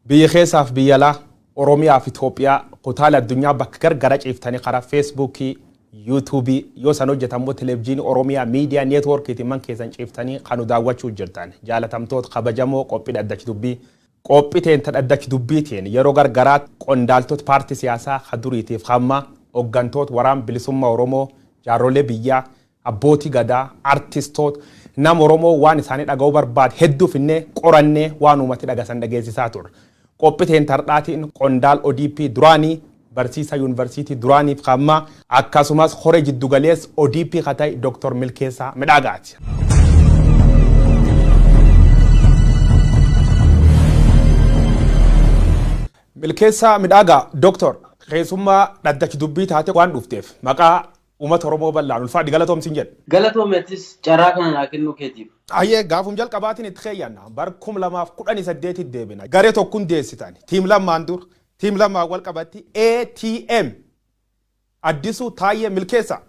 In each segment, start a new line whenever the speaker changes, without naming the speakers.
Biyya keessaaf biyya alaa, Oromiyaa fi Itoophiyaa, kutaalee addunyaa bakka gargara ciiftanii karaa Feesbuukii, Yuutuubii, yoo san hojjetan immoo Televijiinii Oromiyaa Miidiyaa Neetwoorkiitiin man keessan ciiftanii kan nu daawwachuu jirtan. Jaalatamtoota kabajamoo qophii dhaddacha dubbii. Qophii teenta dhaddacha dubbiitiin yeroo gargaraatti qondaaltota paartii siyaasaa ka duriitiif ka ammaa, hooggantoota waraan bilisummaa Oromoo, jaarrolee biyyaa, abbootii gadaa, artistoota, nama Oromoo waan isaanii dhaga'uu barbaade hedduu finnee qorannee waan uummati dhagasan dhageessisaa turre. Qophii teenta har'aatiin qondaal ODP duraanii, barsiisaa yuunivarsiitii duraaniif ka ammaa, akkasumas horee jiddugaleessa ODP ka ta'e Dr. Milkeessaa Midhaagaati. Milkeessaa Midhaagaa, Dr. Keessummaa dhaddacha dubbii taate waan dhufteef maqaa uummata Oromoo bal'aan ulfaadhi galatoomsin jedha.
Galatoomeetis carraa kana naa kennuu keetiif.
Ayyee, gaafum jalqabaatiin itti keeyyanna. Bar 2018 deebina. Garee tokko hundeessitan. Team Lammaan dur. Team Lammaan wal qabatti ATM. Addisuu Taayyee Milkeessaa.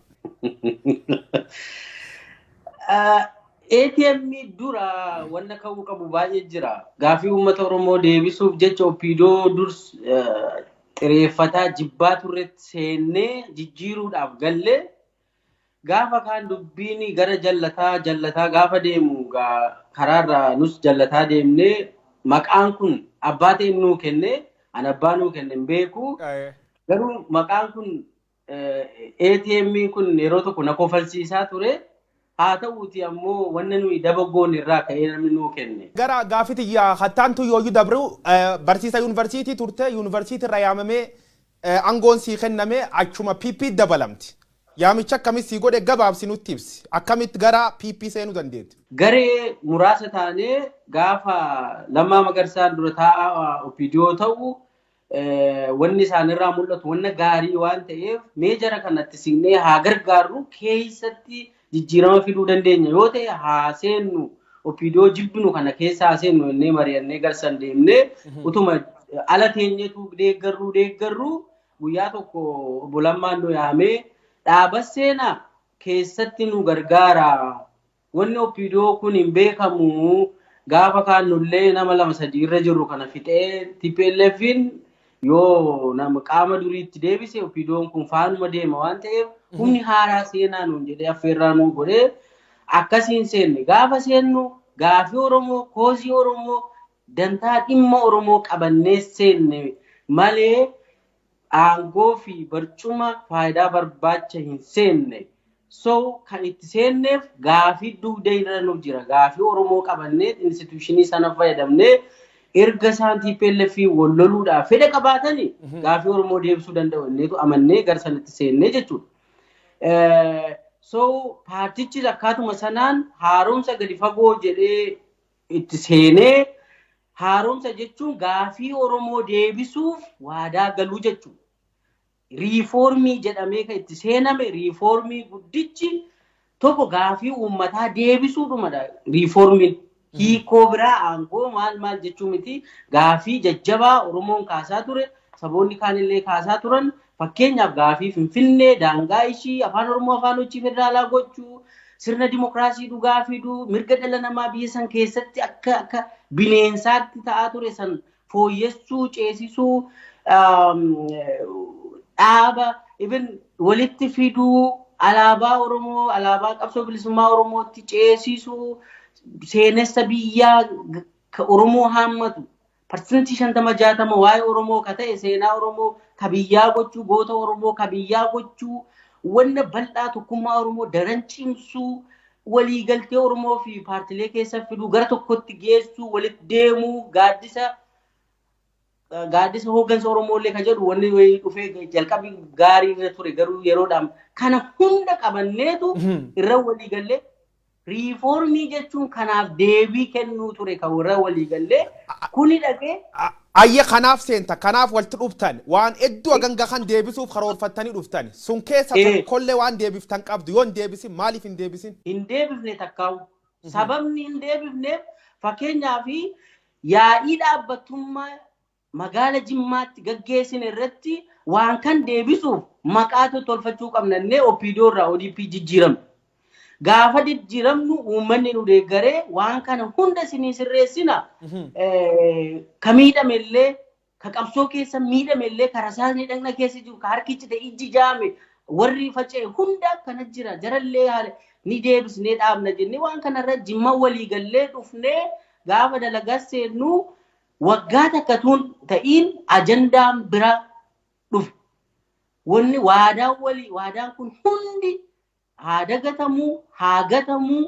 ATM dura wanna ka'uu qabu baay'ee jira. Gaafii uummata Oromoo deebisuuf jecha OPDO durs xireeffataa jibbaa turretti seennee jijjiiruudhaaf gallee, gaafa kaan dubbiin gara jallataa jallataa gaafa deemu karaarraa nus jallataa deemnee, maqaan kun abbaa ta'e nuu kenne, an abbaa nuu kenne hin beeku. Garuu maqaan kun ATM kun yeroo tokko na kofalsiisaa ture. Haa ta'uuti ammoo wanna nuyi daba goone irraa ka'ee namni nuu kenne.
Gara gaafitiyyaa hattaantu yooyyuu dabru, barsiisa yuunivarsiitii turte, yuunivarsiitii irra yaamamee aangoon sii kenname, achuma PP dabalamti. Yaamicha akkamit sii godhe gabaabsi nutti ibsi. Akkamitti gara PP seenuu dandeetti?
Garee muraasa taanee gaafa Lammaa Magarsaan dura taa'aa OPDO ta'u, wanni isaanirraa mul'atu wanna gaarii waan ta'eef, mee jara kanatti siqnee haa gargaarru, keessatti jijjiirama fiduu dandeenya yoo ta'e haa seennu, OPDO jibbinu kana keessa haa seennu jennee mari'annee garsan deemnee, utuma ala teenyetu deeggarruu deeggarruu, guyyaa tokko obbo Lammaan nu yaamee, dhaaba seenaa keessatti nu gargaara. Wanni OPDO kun hin beekamu, gaafa kaan nullee nama lama sadii irra jirru kana fixee TPLFin yoo nama qaama duriitti deebise, OPDOn kun faanuma deema waan ta'eef, humni haaraa seenaa nuun jedhee affeerraa nuu godhee akkasiin seenne. Gaafa seennu gaafii Oromoo, cause Oromoo, dantaa dhimma Oromoo qabannee seenne malee aangoo fi barcuma faayidaa barbaacha hin seenne. So kan itti seenneef gaafii dugda irra nu jira. Gaafii Oromoo qabannee institution sana fayyadamnee, erga isaan TPLF wal loluudhaaf fedha qabaatanii gaafii Oromoo deebisuu danda'u inneetu amannee gara sanatti seennee jechuudha. So paartichis akkaatuma sanaan haaromsa gadi fagoo jedhee itti seenee, haaromsa jechuun gaafii Oromoo deebisuuf waadaa galuu jechuudha. Riifoormii jedhamee kan itti seename, riifoormii guddichi tokko gaafii uummataa deebisuudhumadha riifoormiin. Hiikoo biraa aangoo maal maal jechuu miti. Gaafii jajjabaa Oromoon kaasaa ture, saboonni kaanillee kaasaa turan, fakkeenyaaf gaafii Finfinnee, daangaa ishii, afaan Oromoo afaan hojii federaalaa gochuu, sirna dimokiraasii dhugaa fiduu, mirga dhala namaa biyya san keessatti akka bineensaatti ta'aa ture san fooyyessuu, ceesisuu, dhaaba even walitti fiduu, alaabaa Oromoo alaabaa qabsoo bilisummaa Oromootti ceesisuu, seenessa biyyaa ka Oromoo haammatu 50% 60% waa'ee Oromoo ka ta'e seenaa Oromoo ka biyyaa gochuu, goota Oromoo ka biyyaa gochuu, wanna bal'aa tokkummaa Oromoo daran cimsuu, waliigaltee Oromoo fi paartilee keessa fiduu, gara tokkotti geessuu, walitti deemuu, gaaddisa hooggansa Oromoo illee ka jedhu wanni wayii dhufee jalqabii gaarii irra ture, garuu yeroodhaan kana hunda qabanneetu irra waliigallee riifoormii jechuun kanaaf deebii kennuu ture kan irra waliigallee kuni dhaqee.
Ayya, kanaaf seenta, kanaaf walitti dhuftan, waan hedduu haganga kan deebisuuf karoorfattanii dhuftan sun keessa tokkollee waan deebiftan qabdu? Yoo hin deebisin, maaliif hin deebisin?
Hin deebifne takkaa'u. Sababni hin deebifneef, fakkeenyaaf, yaa'ii dhaabbattummaa magaala Jimmaatti gaggeessine irratti waan kan deebisuuf maqaa tolfachuu qabnannee OPDO irraa ODP jijjiirame. Gaafa jijjiiramnu uummanni nu deeggaree waan kana hunda isinii sirreessina. Ka miidhamellee, ka qabsoo keessa miidhamellee, ka rasaasni dhagna keessa jiru, ka harki cite, ijji jaame, warri faca'e hunda akkana jira. Jarallee haala ni deebisnee dhaabna jennee waan kanarra jimma walii gallee dhufnee gaafa dalagaa seennu waggaa takka tuun ta'iin ajandaan bira dhufe. Wanni waadaan walii waadaan kun hundi haa dagatamuu, haa gatamuu,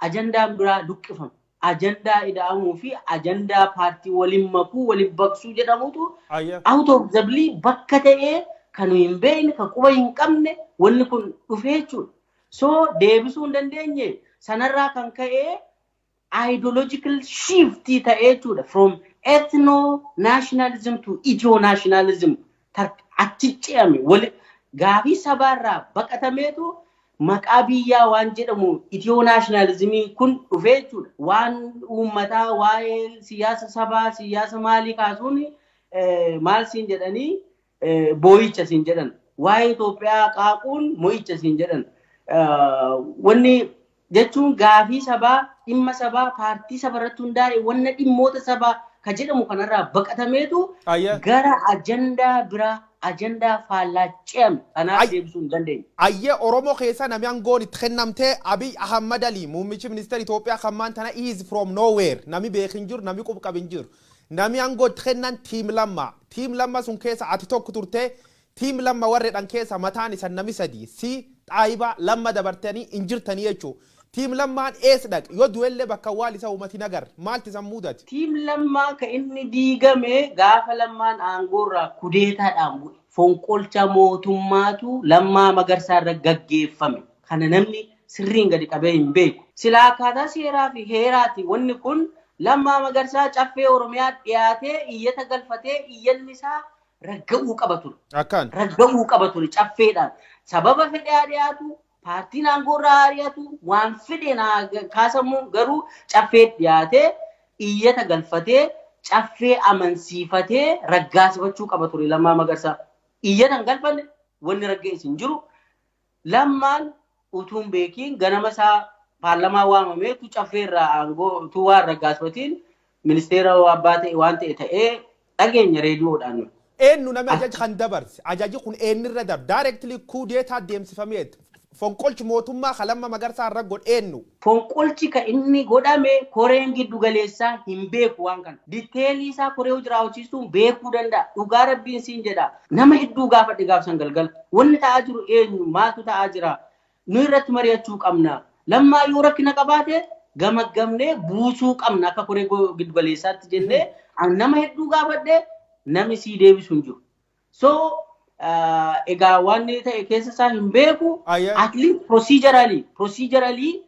ajandaan biraa luqqifame. Ajandaa ida'amuu fi ajandaa paartii waliin makuu, waliin baqsuu jedhamutu out of the blue bakka ta'ee kan hin beekne, kan quba hin qabne wanni kun dhufee jechuudha. So deebisuu hin dandeenye. Sanarraa kan ka'e ideological shift ta'ee jechuudha. From ethno nationalism to ethio nationalism achi ce'ame. Wali gaafii sabaarraa baqatameetu maqaa biyyaa waan jedhamu ethio nationalismii kun dhufee jechuudha. Waan uummataa, waa'ee siyaasa sabaa, siyaasa maalii kaasuun maal siin jedhanii, boo'icha siin jedhan. Waa'ee Itoophiyaa qaaquun mo'icha siin jedhan. Wanni jechuun gaafii sabaa, dhimma sabaa, paartii saba irratti hundaa'e, wanna dhimmoota sabaa ka jedhamu kanarraa baqatameetu gara ajandaa biraa, ajandaa faallaa ce'ame. Kanaaf deebisuu hin dandeenye.
Ayyee, Oromoo keessa namni aangoon itti kennamtee Abiy Ahmad Ali, muummichi ministeera Itoophiyaa kan maan tana, is from nowhere. Namni beek hin jiru, namni qub qab hin jiru. Namni aangoo itti kennan Team Lamma. Team Lamma sun keessa ati tokko turte. Team Lamma warreedhan keessa mataan isan nami sadi si xaayibaa Lamma dabartanii hin jirtanii jechuudha. Team Lammaan eessa dhaqe? Yoo du'ellee bakka awwaal isa uummati nagar maalti isan mudate?
Team Lammaa ka inni diigame gaafa Lammaan aangoorraa kudeetaadhaan bu'e. Fonqolcha mootummaatu Lammaa Magarsaa irra gaggeeffame. Kana namni sirriin gadi qabee hin beeku. Silaa akkaataa seeraa fi heeraati wanni kun Lammaa Magarsaa Caffee Oromiyaa dhiyaatee iyyata galfatee iyyanni isaa ragga'uu qaba ture.
Akkaan.
Ragga'uu qaba ture caffeedhaan. Sababa fedhe haa dhiyaatu, paartiin aangoorraa haa dhiyaatu, waan fedheen haa kaasamu, garuu caffee dhiyaatee iyyata galfatee caffee amansiifatee raggaasifachuu qaba ture Lammaa Magarsaa. Iyyata hin galfanne, wanni ragga'es hin jiru. Lammaan utuu hin beekiin ganama isaa paarlamaa waamameetu caffee irraa aangoo utuu waan raggaasifatiin ministeera abbaa ta'e waan ta'e ta'ee dhageenya reediyoodhaan.
Eenyu namni ajaja kan dabarse? Ajaji kun eenyurra darbe? Directly kuudeetaa deemsifameet. Fonqolchi mootummaa kan Lamma Magarsaa irra godhe eenyu?
Fonqolchi kan inni godhame koreen giddu galeessaa hin beeku waan kana. Detailii isaa koree hojii raawwachiistuun beekuu danda'a. Dhugaa Rabbiin siin jedha. Nama hedduu gaafadhe gaafsan galgala. Wanni ta'aa jiru eenyu? Maaltu ta'aa jira? Nu irratti mari'achuu qabna. Lammaa yoo rakkina qabaate gamaggamnee buusuu qabna akka koree giddu galeessaatti jennee nama hedduu gaafadhe, namni sii deebisu hin jiru. So egaa waan ta'e keessa isaa hin beeku. At least procedurally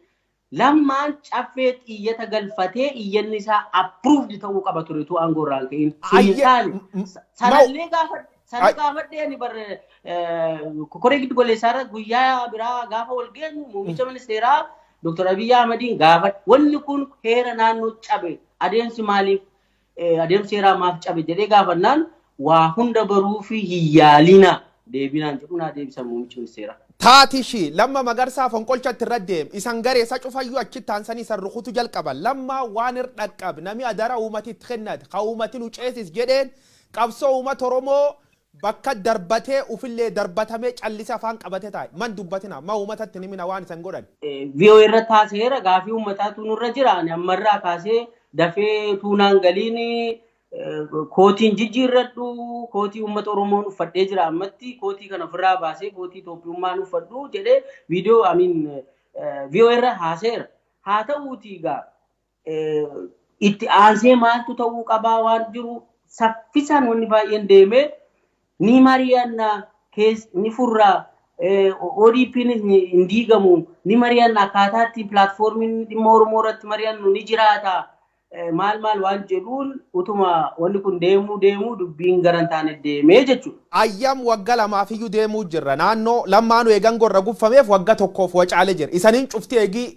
Lammaan caffee iyyata galfatee iyyanni isaa approved ta'uu qaba ture tu aangoo irraa hin ka'in. Sun hin taane. Sanallee gaafadhe. Sana gaafadhe ani bar koree giddu galeessaa irra guyyaa biraa gaafa wal geenyu muummicha ministeeraa Dr. Abiyyi Ahmadiin gaafadhe. Wanni kun heera naannoo cabe, adeemsi maaliif, adeemsi seeraa maaf cabe jedhee gaafannaan waa hunda baruu fi hin yaalina deebinaan jedhu naa deebisan muummichi ministeeraa.
Taati ishii Lamma Magarsaa fonqolchatti irra deem isan garee isa cufayyuu achitti aansanii isan rukutu jalqaban. Lammaa waan irra dhaqqabe, nami adara uummati itti kennate, ka uummati nu ceesis jedheen, qabsoo uummata Oromoo bakka darbatee ufillee darbatamee callise afaan qabate taa'e. Man dubbatina, ma uummatatti nimina waan isan godhan.
VOA irra taaseera, gaafii uummataatu nurra jira. Ani ammarraa kaasee dafee tuunaan galiin kootiin jijjiirradhu, kootii uummata Oromoon uffadhee jira, ammatti kootii kana ofirraa baasee kootii Itoophiyummaan uffadhu jedhee viidiyoo amiin VOA irra haaseera. Haa ta'uutii egaa itti aansee maaltu ta'uu qabaa waan jiru saffisaan wanni baay'een deemee ni mari'anna, kees ni furraa, ODP'n hin diigamu, ni mari'anna, akkaataatti platformiin dhimma Oromoo irratti mari'annu ni jiraata. Maal maal waan jedhuun utuma wanni kun deemuu deemuu dubbiin gara hin taane deemee jechuudha.
Ayyam, wagga 2f iyyuu deemuu jirra. Naannoo Lammaanuu eegan gorra guffameef wagga 1f wacaalee jira. Isaniin cufti eegii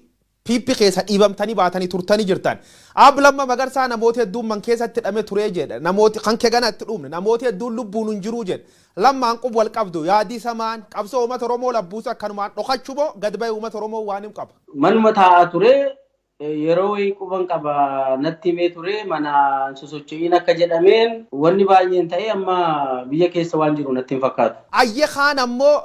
PP keessa dhiibamtanii baatanii turtanii jirtan. Ab Lamma Magarsaa namoota hedduun man keessatti hidhame turee jedha. Namooti kan kee gana itti dhumne, namooti hedduun lubbuun hin jiruu jedha. Lammaan qub wal qabdu yaadii samaan qabsoo uummata Oromoo labbuusu akkanumaan dhokachuu moo gad bahee uummata Oromoo waan hin qaba?
Manuma taa'aa ture, yeroo wayii quban qaba natti himee ture, mana sosocho'iin akka jedhameen wanni baay'een ta'e amma biyya keessa waan jiru natti hin fakkaatu.
Ayye, kaan ammoo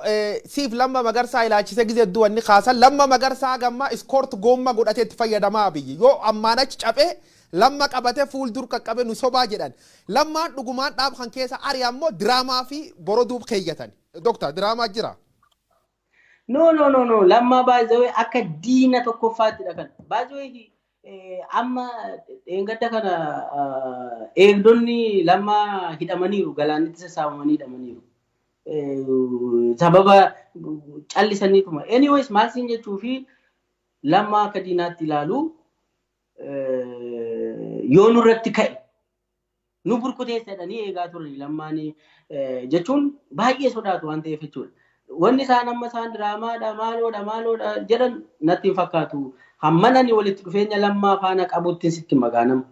siif Lamma Magarsaa ilaalchise gizee hedduu wanni kaasan, Lamma Magarsaa gamma iskoort goomma godhatee itti fayyadamaa, biyyi yoo ammaan achi caphee Lamma qabate fuuldur qaqqabe nu sobaa jedhan. Lammaan dhugumaan dhaab kan keessa ari ammoo diraamaa fi boroduuf keeyyatan. Doktar, diraamaa jira.
No, no, no, no. Lammaa baay'ee akka diina tokkoffaattidha kan. Baay'ee amma dheengadda kana eegdonni Lammaa hidhamaniiru, galaanitti sassaabamanii hidhamaniiru. Sababa callisaniituma. Anyways, maal siin jechuu fi Lammaa akka diinaatti ilaalu, yoo nurratti ka'e nu burkuteessa jedhanii eegaa turan. Lammaan jechuun baay'ee sodaatu waan ta'eef jechuudha. Wanni isaan amma isaan diraamaadha, maaloodha, maaloodha jedhan natti hin fakkaatu. Hamman ani walitti dhufeenya Lammaa faana qabutti sitti magaanama.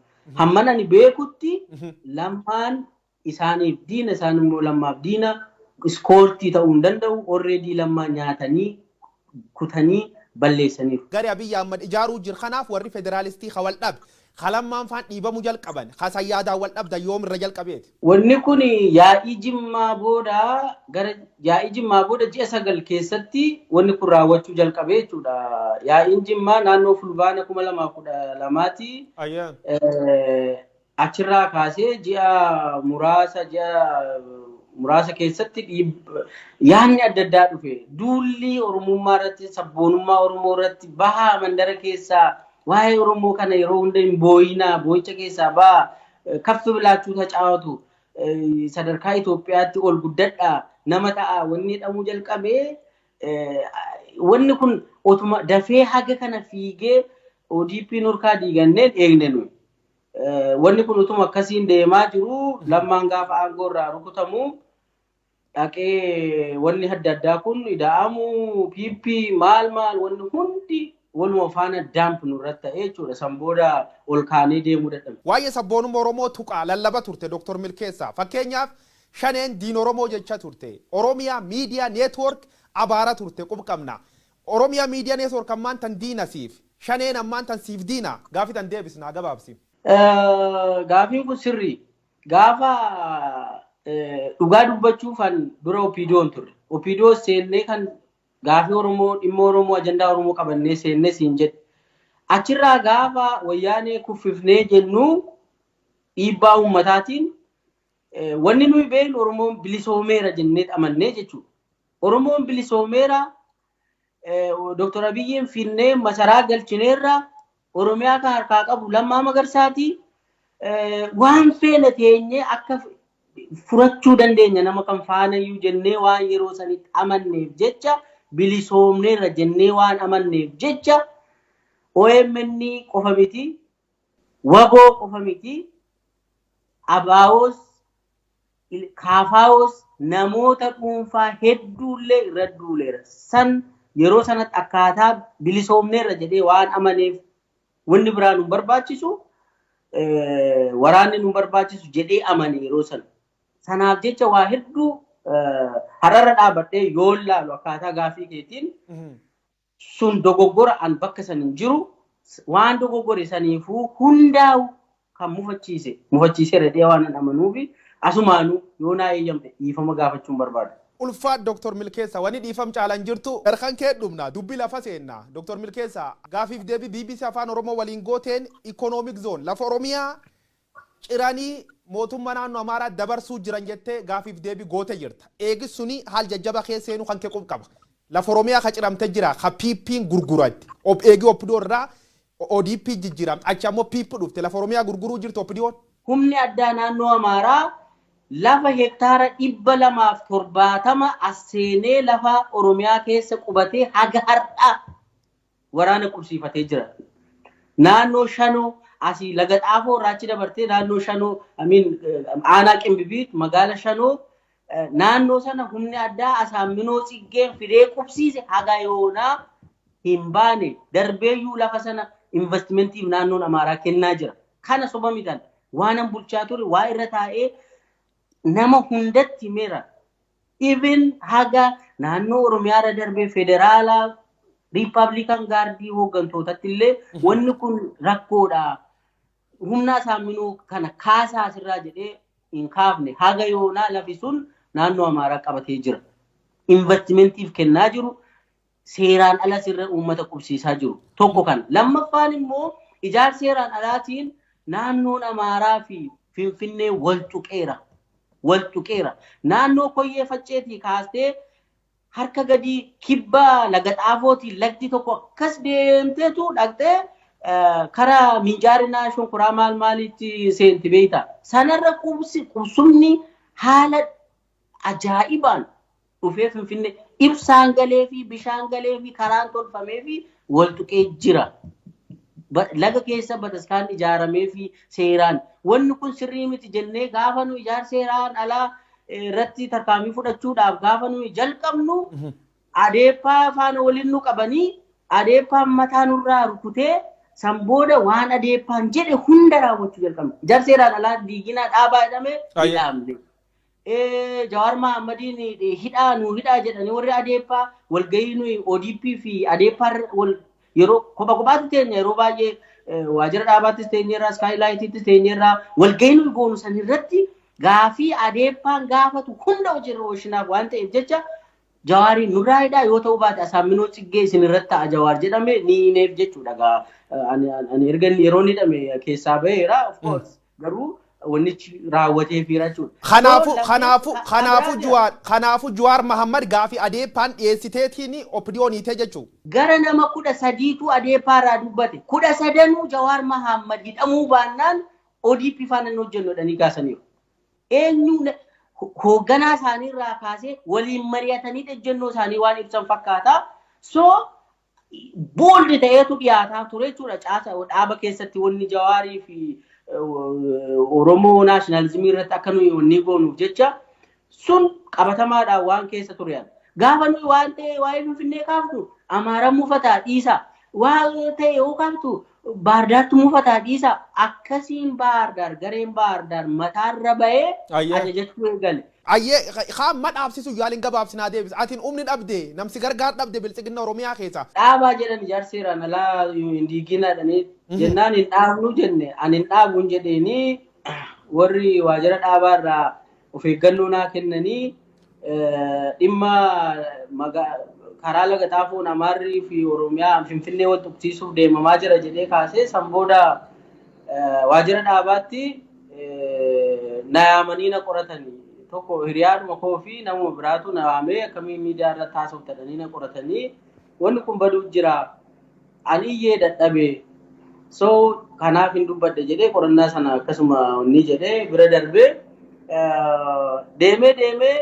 Hamman ani beekutti Lammaan isaaniif diina, isaan immoo Lammaaf diina, iskoortii ta'uu hin danda'u. Already Lammaa nyaatanii kutanii balleessaniiru.
Gari Abiyyi Ahmad ijaaruu jira, kanaaf warri federaalistii ka wal dhabe, ka Lammaan faan dhiibamuu jalqaban, ka sayyaadaan wal dhabdan yoom irra jalqabeeti?
Wanni kun yaa'ii Jimmaa booda, gara yaa'ii Jimmaa booda ji'a 9 keessatti wanni kun raawwachuu jalqabee jechuudha. Yaa'iin Jimmaa naannoo Fulbaana 2012ti. Achirraa kaasee ji'a muraasa keessatti yaadni adda addaa dhufe. Duulli Oromummaa irratti, sabboonummaa Oromoo irratti bahaa, mandara keessaa waa'ee Oromoo kana yeroo hunda hin booyinaa, boo'icha keessaa bahaa, kaffi bilaachuu tacaawatu, sadarkaa Itoophiyaatti ol guddadhaa, nama ta'a wanni jedhamuu jalqabee, wanni kun otuma dafee haga kana fiigee ODP nurkaa diiganneen eegne nuyi. Wanni kun utuma akkasiin deemaa jiru, Lammaan gaafa aangoo irraa rukutamu dhaqee wanni adda addaa kun ida'amu, PP maal maal, wanni hundi waluma faana daamp nurratti ta'e jechuudha. San booda ol kaanee deemuu dadhabne.
Waa'ee sabboonummaa Oromoo tuqaa lallaba turte, Dr. Milkeessaa. Fakkeenyaaf, Shaneen diin Oromoo jecha turte. Oromiyaa Miidiyaa Network abaara turte, qub qabna. Oromiyaa Miidiyaa Network ammaan tan diina siif. Shaneen ammaan tan siif diina. Gaafii tan deebisnaa gabaabsi.
Gaafiin kun sirrii. Gaafa dhugaa dubbachuufan dura OPDO'n turre. OPDO seennee kan gaafii Oromoo, dhimma Oromoo, ajandaa Oromoo qabannee seennee siin jedhe. Achirraa gaafa Wayyaanee kuffifnee jennu dhiibbaa uummataatiin wanni nuyi beeknu Oromoon bilisoomeera jennee amannee jechuudha. Oromoon bilisoomeera, Dr. Abiyyiin finnee masaraa galchineerra, Oromiyaa kan harkaa qabu Lammaa Magarsaati. Waan feene teenyee akka furachuu dandeenya nama kan faanayyuu jennee waan yeroo sanitti amanneef jecha, bilisoomneerra jennee waan amanneef jecha, OMN qofa miti, WABOO qofa miti, ABOs, KFOs, namoota dhuunfaa hedduullee irra duuleera. San yeroo sanatti akkaataa bilisoomneerra jedhee waan amaneef, wanni biraa nu barbaachisu, waraanni nu barbaachisu jedhee amane yeroo sana. Sanaaf jecha waa hedduu har'arra dhaabadhee yoon laalu, akkaataa gaafii keetiin sun dogoggora, an bakka san hin jiru, waan dogoggore saniifuu hundaa'u kan mufachiise mufachiiseera jedhee waan an amanuufi asumaanuu yoo naa eeyyamte dhiifama gaafachuun barbaada.
Ulfaat, Dr. Milkeessa, wani dhiifam caalan jirtu garkan kee dhumna dubbi lafa seenna. Dr. Milkeessa, gaafiif deebii BBC Afaan Oromoo waliin gooteen Economic Zone lafa Oromiyaa ciranii mootummaa naannoo Amaaraa dabarsuu jiran jettee gaafiif deebii goote jirta. Eegis suni haal jajjaba keessa seenuu kan kee qub qaba. Lafa Oromiyaa ka ciramte jira, ka PP'n gurguratti. Eegii OPDO irraa ODP jijjiiramte, achi ammoo PP dhufte, lafa Oromiyaa gurguruu jirti OPDO'n.
Humni addaa naannoo Amaaraa lafa hektaara 270 as seenee lafa Oromiyaa keessa qubatee haga har'aa waraana qubsiifatee jira. Naannoo Shanoo asii Laga Xaafoo irraa achi dabartee naannoo Shanoo, amiin, aanaa Qimbibiit magaala Shanoo, naannoo sana humni addaa Asaamminoo Tsiggeen fidee qubsiise haga yoonaa Hin baane, darbeeyyuu lafa sana investimentiif naannoon Amaaraa kennaa jira. Kana soba mitan waanan bulchaa ture waa irra taa'ee nama hundatti himeera. Even haga naannoo Oromiyaa irra darbee federaalaa Republican Guardii hooggantootatti illee wanni kun rakkoodha. Humna Asaaminuu kana kaasaa asirraa jedhee hin kaafne. Haga yoonaa lafi sun naannoo Amaaraa qabatee jira. Investimentiif kennaa jiru. Seeraan ala sirra uummata qubsiisaa jiru. Tokko kana. Lammaffaan immoo ijaarsa seeraan alaatiin naannoon Amaaraa fi Finfinnee wal tuqeera. Wal tuqeera. Naannoo Koyyee Facceetii kaastee harka gadii kibba Laga Xaafootiin lagdi tokko akkas deemteetu dhaqxee karaa Minjaarinaa Shonkoraa maal maaliitti seenti beekta. Sanarra qubsumni haala ajaa'ibaan dhufee Finfinnee ibsaan galee fi bishaan galee fi karaan tolfamee fi wal tuqee jira. Laga keessa bataskaan ijaaramee fi seeraan wanni kun sirrii miti jennee gaafa nu ijaarsa seeraan alaa irratti tarkaanfii fudhachuudhaaf gaafa nuyi jalqabnu, Adeeppaa faana waliin nu qabanii, Adeeppaan mataa nurraa rukutee, san booda waan Adeeppaan jedhe hunda raawwachuu jalqabne. Ijaarsa seeraan alaa diiginaa dhaabaa jedhame ni dhaabne. Jawaar Mahaammadiin hidhaa nu hidhaa jedhanii warri Adeeppaa walgahii nuyi ODP fi Adeeppaa wal yeroo kopha kophaatti teenya, yeroo baay'ee waajjira dhaabaattis teenyeerraa, Skylightittis teenyeerraa, walgahii nuyi goonu san irratti gaafii Adeeppaan gaafatu hunda hojiirra oolchinaaf waan ta'eef jecha Jawaariin nurraa hidhaa, yoo ta'uu baate Asaamminoo Tsiggee isin irratti ta'a Jawaar jedhame ni hineef jechuudha. Ani erga yeroo inni hidhame keessaa baheera, of course, garuu wannichi raawwatee fiira jechuudha.
Kanaafu kanaafu kanaafu Jawaar kanaafu Jawaar Mahammad gaafii Adeeppaan dhiyeessiteetiin OPDOn hiitee jechuudha.
Gara nama 13tu Adeeppaa irraa dubbate. 13nuu Jawaar Mahammad hidhamuu baannaan ODP faana hin hojjennu jedhanii kaasaniiru. Eenyu hoogganaa isaanii irraa kaasee waliin mari'atanii ejjennoo isaanii waan ibsan fakkaata. So bold ta'eetu dhiyaataa ture jechuudha. Caasa dhaaba keessatti wanni Jawaarii fi Oromoo nationalismii irratti akka nuyi wanni goonuuf jecha sun qabatamaadhaan waan keessa ture. Gaafa nuyi waan ta'e waa'ee Finfinnee kaafnu Amaaraan mufataa dhiisa. Waan ta'e yoo kaaftu Baardaartu mufataa dhiisa. Akkasiin Baardaar, gareen Baardaar mataarra bahee ajajachuu eegale.
Ayyee, kaan ma dhaabsisu yaaliin gabaabsinaa deebisa. Atiin humni dhabde, namsi gargaar dhabde Biltsiginna Oromiyaa keessa.
Dhaabaa jedhan, ijaarsa seeraan alaa hin diiginaa jedhanii jennaan hin dhaabnu jenne. Ani hin dhaabuun jedheeni, warri waajjira dhaabaa irraa of eeggannoo naa kennanii, dhimma karaa Laga Xaafoon Amaarrii fi Oromiyaa Finfinnee wal tuqsiisuuf deemamaa jira jedhee kaasee, san booda waajjira dhaabaatti na yaamanii na qoratanii, tokko hiriyaadhuma koo fi namuma biraatu na yaamee akkamiin miidiyaa irratti haasoftatanii na qoratanii, wanni kun baduu jira, ani iyyee dadhabe, so kanaaf hin dubbadhe jedhee, qorannaa sana akkasuma inni jedhee bira darbee deemee deemee,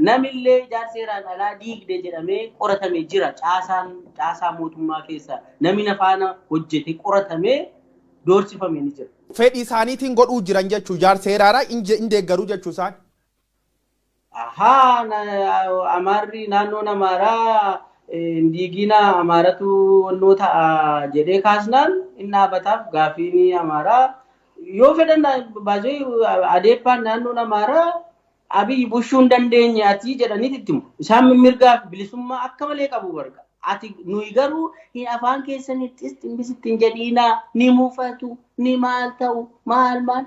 namillee ijaarsa seeraan alaa diigde jedhamee qoratame jira. Caasaan caasaa mootummaa keessa namni na faana hojjete qoratamee doorsifame ni jira.
Fedhii isaaniitiin godhuu jiran jechuu, ijaarsa seeraaraa hin deeggaruu jechuu isaan.
Ahaa, Amaarri, naannoon Amaaraa hin diigina, Amaaratu wannoo ta'a jedhee kaasnaan hin dhaabataaf gaaffiin Amaaraa yoo fedhan baasee Adeeppaan naannoon Amaaraa Abiyyi bushuu hin dandeenye ati jedhanii itti himu. Isaan mirgaa fi bilisummaa akka malee qabu barga. Ati nuyi garuu hin afaan keessanittis ximbisitti hin jedhiinaa, ni mufatu, ni maal ta'u, maal maal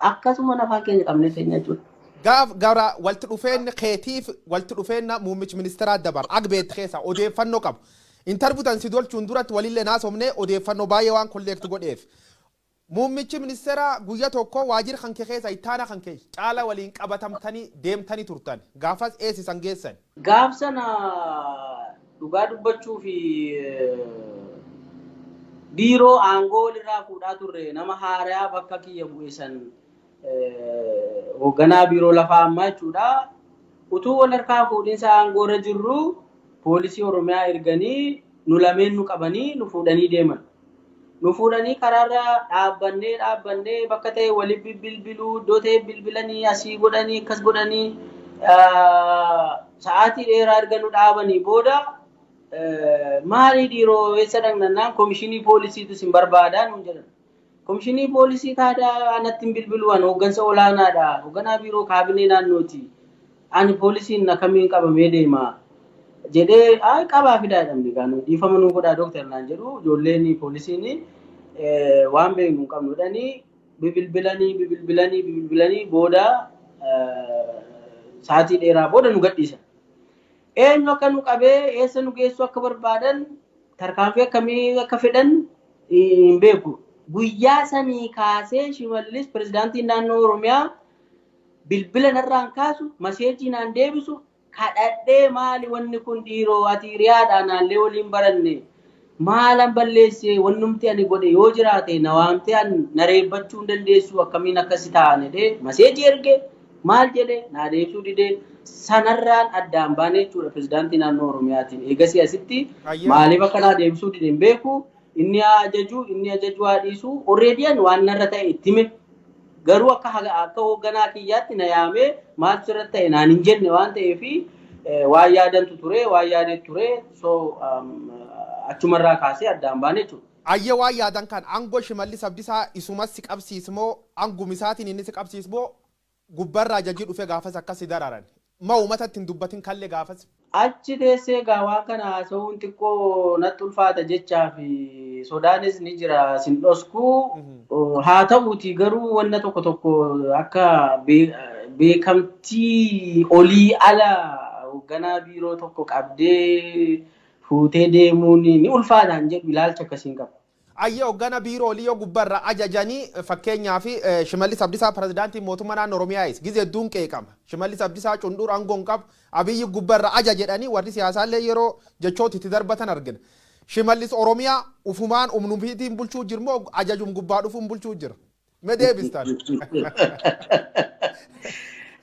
akkasuma afaan keenya qabnee teenya jechuudha.
Gaaf gara walitti dhufeenya keetiif walitti dhufeenya muummichi ministeeraa dabar agbeet keessa odeeffannoo qabu. Interview tan si dolchuun duratti walillee naasofnee odeeffannoo baay'ee waan collect godheef. Muummichi ministeeraa guyya tokko waajjira kan kee keessa ittaana kan kee Caala waliin qabatamtanii deemtanii turtan. Gaafas eessisan geessan?
Gaaf sana dhugaa dubbachuu fi biiroo aangoo walirraa fuudhaa turre, nama haaraa bakka kiyya bu'e san, hoogganaa biiroo lafaa ammaa jechuudha. Utuu wal harkaa fuudhinsa aangoo irra jirru poolisii Oromiyaa erganii nu lameen nu qabanii nu fuudhanii deeman. Nu fuudhanii karaarra dhaabbannee dhaabbannee bakka ta'e waliin bilbiluu, iddoo ta'e bilbilanii asii godhanii akkas godhanii, sa'aatii dheeraa erga nu dhaabanii booda Maali dhiiroo, eessa dhaqnannaan, komishinii poolisiitu isin barbaadaa nuun jedhan. Komishinii poolisii taadaa anatti hin bilbilu, ani hooggansa olaanaadha. Hoogganaa biiroo kaabinee naannooti. Ani poolisiin akkamiin qabamee deema jedhee, ay qabaa fidaa jedhamne gaanu, dhiifama nuu godhaa dooktar naan jedhu ijoolleen poolisiin, waan beeknu hin qabnu jedhanii bibilbilanii bibilbilanii bibilbilanii booda sa'aatii dheeraa booda nu gadhiisan. Eenyu akka nu qabee eessa nu geessu akka barbaadan, tarkaanfii akkamii akka fedhan hin beeku. Guyyaa sanii kaasee Shimallis pirezidaantiin naannoo Oromiyaa bilbila narraan kaasu, message naan deebisu. Kadhadhee, maali wanni kun dhiiroo, ati hiriyaadha, naallee waliin baranne, maalan balleessee, wannumti ani godhe yoo jiraate na waamtee an na reebbachuu hin dandeessu, akkamiin akkasi ta'an jedhee message erge, maal jedhe naa deebisuu didee, sanarraan addaan baane jechuudha pirezidaantii naannoo Oromiyaatiin. Eegasii asitti maaliif akka naa deebisuu dide hin beeku. Inni haa ajaju, inni ajaju haa dhiisu, already ani waan narra ta'e itti hime. Garuu akka hoogganaa kiyyaatti na yaamee maaltu sirratti ta'e naan hin jenne waan ta'eefi waan yaadantu ture, waan yaadee ture, so achumarraa kaasee addaan baane jechuudha.
Ayyee, waan yaadan kan aangoo Shimallis Abdiisaa isumas si qabsiismoo, aanguma isaatiin inni si qabsiismoo, gubbarraa ajajii dhufe gaafas akkasi dararan? Ma uummata ittiin dubbatin kallee gaafas?
Achi teessee gaa waan kana haasa'uun xiqqoo natti ulfaata jechaa fi sodaanis ni jira, sin dhosku. Haa ta'uuti garuu wanna tokko tokko akka beekamtii olii ala hoogganaa biiroo tokko qabdee fuutee deemuun ni ulfaataan jedhu ilaalcha akkasiin qaba.
Ayyee, hoggana biiroo olii yoo gubbarra ajajanii, fakkeenyaaf Shimallis Abdiisaa pirezidaantii mootummaa naannoo Oromiyaayis gizee hedduun qeeqama. Shimallis Abdiisaa cundur aangoo hin qabu, Abiyyi gubbarra aja jedhanii warri siyaasaallee yeroo jechoota itti darbatan argina. Shimallis Oromiyaa ufumaan umnufiitiin bulchuu jirmoo ajajum gubbaa dhufuun bulchuu jira? Mee deebistan.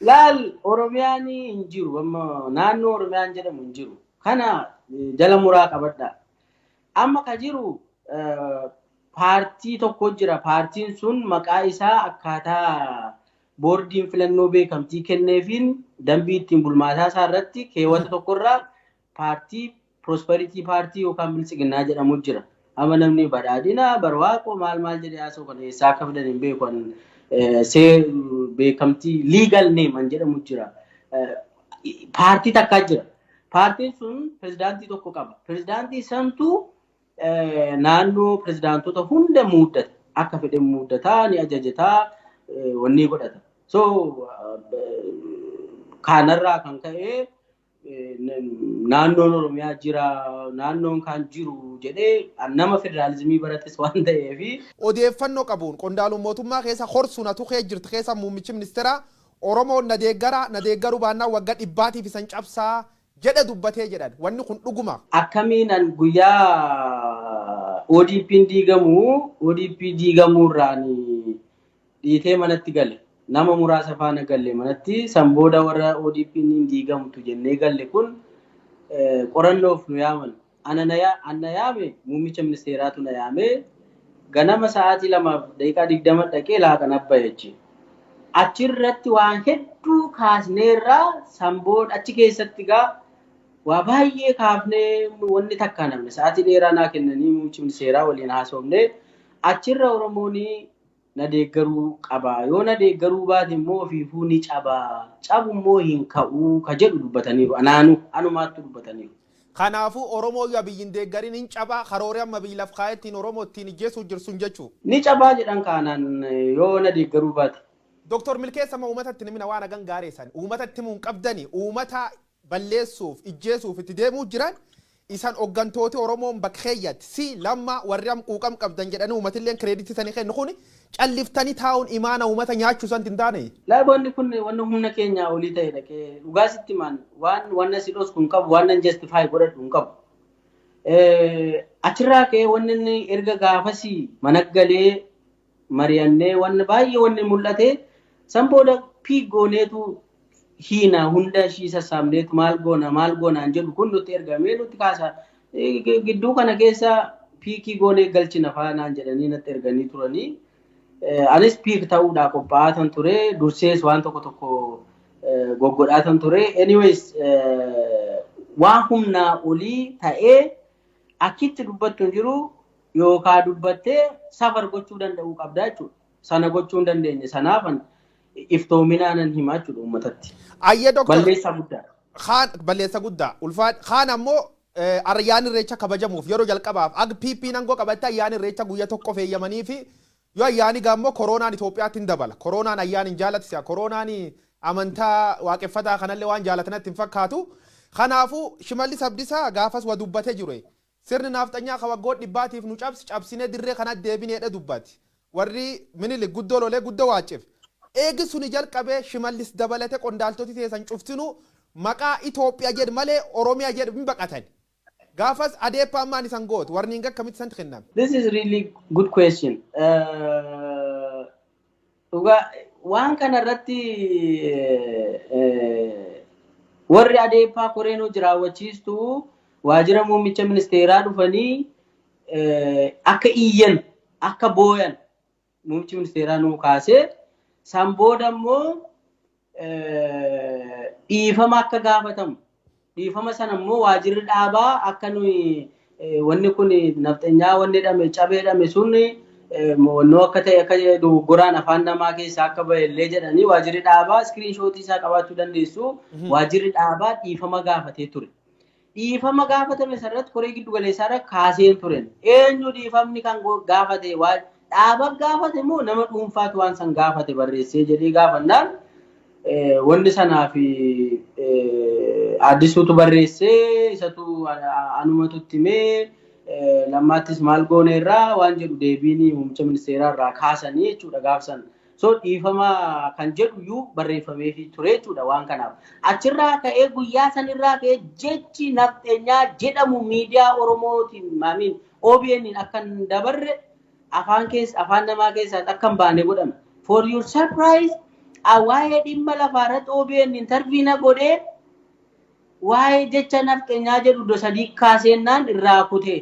Laal, Oromiyaan hin jiru, amma naannoo Oromiyaan jedhamu hin jiru. Kana jala muraa qabadha. Amma ka jiru paartii tokko jira. Paartiin sun maqaa isaa akkaataa boordiin filannoo beekamtii kenneefiin dambii ittiin bulmaataa isaa irratti keewwata tokkorraa paartii Prosperity Party yookaan Biltsiginnaa jedhamu jira. Amma namni badhaadhina barwaaqoo maal maal jedhee haasa'u kana eessaa akka fidan hin beeku. See beekamtii legal name an jedhamu jira. Paartii takkaa jira. Paartiin sun pirezidaantii tokko qaba. Pirezidaantii santu naannoo pirezidaantota hunda muuddata. Akka fedhe muuddataa, ni ajajataa, wanni godhata. So kanarraa kan ka'e naannoon Oromiyaa jira, naannoon kan jiru jedhee nama federaalizimii barates waan ta'eef.
Odeeffannoo qabuun qondaaluun mootummaa keessa horsuun atu kee jirtu keessa muummichi ministeeraa Oromoon na deeggara, na deeggaruu baannaan waggaa 100tiif isan cabsaa jedhe dubbatee jedhan, wanni kun dhuguma?
Akkamiin an guyyaa ODP'n diigamu, ODP diigamuurraan dhiitee manatti gale. Nama muraasa faana galle manatti. San booda warra ODP'n hin diigamtu jennee galle kun qorannoof nu yaaman. Ana na yaame, muummicha ministeeraatu na yaame, ganama sa'aatii 2:20 dhaqee laaqana bahe jechuudha. Achirratti waan hedduu kaasneerraa, san booda achi keessatti gaa waa baay'ee kaafnee, wanni takka namni sa'aatii dheeraa naa kennanii muummichi ministeeraa waliin haasofnee, achirra Oromoon na deeggaruu qaba. Yoo na deeggaruu baate immoo ofiifuu ni caba. Cabu immoo hin ka'uu ka jedhu dubbataniiru. Anaanu anumaatti dubbataniiru.
Kanaafuu Oromoo yoo Abiyyiin deeggariin hin cabaa, karooree amma biyyi laf kaa'ettiin Oromoo ittiin ijjeesuu jirsun jechuu.
Ni cabaa jedhan kaanaan yoo na deeggaruu baate.
Dooktor Milkeessa, ma uummata itti himina waan hagan gaareessan uummata itti himuu hin qabdani? Uummata balleessuuf ijjeesuuf itti deemuu jiran isan hooggantooti Oromoon bakka keeyyatti si lamma warri am quuqam qabdan jedhanii uummatilleen credit sanii kennu kun calliftanii taa'uun imaana uummata nyaachuu san hin taane.
Laaboonni kun wanna humna keenyaa olii ta'e dhaqee dhugaa sitti himaan, waan wanna si dhosku hin qabu, waan nan justify godhadhu hin qabu. Achirraa ka'ee wanni inni erga gaafasii mana galee mari'annee wanni baay'ee wanni mul'ate, san booda piik gooneetu hiina hunda ishii sassaabneetu maal goona maal goonaan jedhu kun nutti ergamee nutti kaasa. Gidduu kana keessa pick goonee galchina faanaan jedhanii natti erganii turanii. Anis pick ta'uudhaa qophaa'aa tan ture, dursees waan tokko tokko goggodhaa tan ture. Anyways, Waan humnaa olii ta'ee akkitti dubbattu hin jiru yookaan dubbattee safar gochuu danda'uu qabda jechuudha. Sana gochuu hin dandeenye. Sanaaf iftoominaan himaa jechuudha uummatatti.
Ayyee doktor.
Balleessaa guddaa.
Kaan balleessa guddaa. Ulfaan kaan ammoo ayyaanni Irreecha kabajamuuf yeroo jalqabaaf ag PP aangoo qabatte ayyaanni Irreecha guyyaa tokko feeyyamanii fi yoo ayyaani gaammoo koronaan Itoophiyaatti hin dabala. Koronaan ayyaan hin jaalatisa. Koronaan amantaa waaqeffataa kanallee waan jaalatanatti hin fakkaatu. Kanaafuu Shimallis Abdiisaa gaafas wa dubbatee jiru. Sirni naafxanyaa ka waggoota dhibbaatiif nu cabsi cabsinee dirree kanatti deebineedha dubbati. Warri Minilik guddoo lolee guddoo waacif. Eegi suni jalqabee Shimallis dabalate qondaaltoti teessan cuftinuu maqaa Itoophiyaa jedhu malee Oromiyaa jedhu hin baqatan. Gaafas adeeppaan maan isan gootu warni akkamitti isan kenname?
This is really good question. Dhugaa waan kana irratti warri adeeppaa koreen hojii raawwachiistuu waajjira muummicha ministeeraa dhufanii akka iyyan, akka booyan muummichi ministeeraa nuu kaasee, san booda immoo dhiifama akka gaafatamu, dhiifama sana immoo waajjirri dhaabaa akka nuyi wanni kun nafxanyaa wanni jedhame cabee jedhame sun wannoo akka ta'e, akka dogoggoraan afaan namaa keessaa akka bahe illee jedhanii, waajjirri dhaabaa screenshot isaa qabaachuu dandeessu, waajjirri dhaabaa dhiifama gaafatee ture. Dhiifama gaafatame sarratti koree giddu galeessaa irra kaaseen turen. Eenyu dhiifamni kan gaafate, dhaaba gaafate moo nama dhuunfaatu waan san gaafate barreessee jedhee gaafannaan, wanni sanaa fi addisuutu barreessee, isatu anumatu itti himee, lammaattis maal goone irraa waan jedhu deebiin muummicha ministeeraa irraa kaasanii jechuudha gaafsan. So dhiifama kan jedhu iyyuu barreeffameefii ture jechuudha waan kanaaf. Achirraa ka'ee, guyyaa sanirraa ka'ee, jechi nafxeenyaa jedhamu miidiyaa Oromootiin maamiin OBN akka hin dabarre, afaan keessa afaan namaa keessaa akka hin baane godhame. For your surprise, waa'ee dhimma lafaa irratti OBN interview na godhee, waa'ee jecha nafxeenyaa jedhu iddoo sadii kaaseennaan irraa kutee,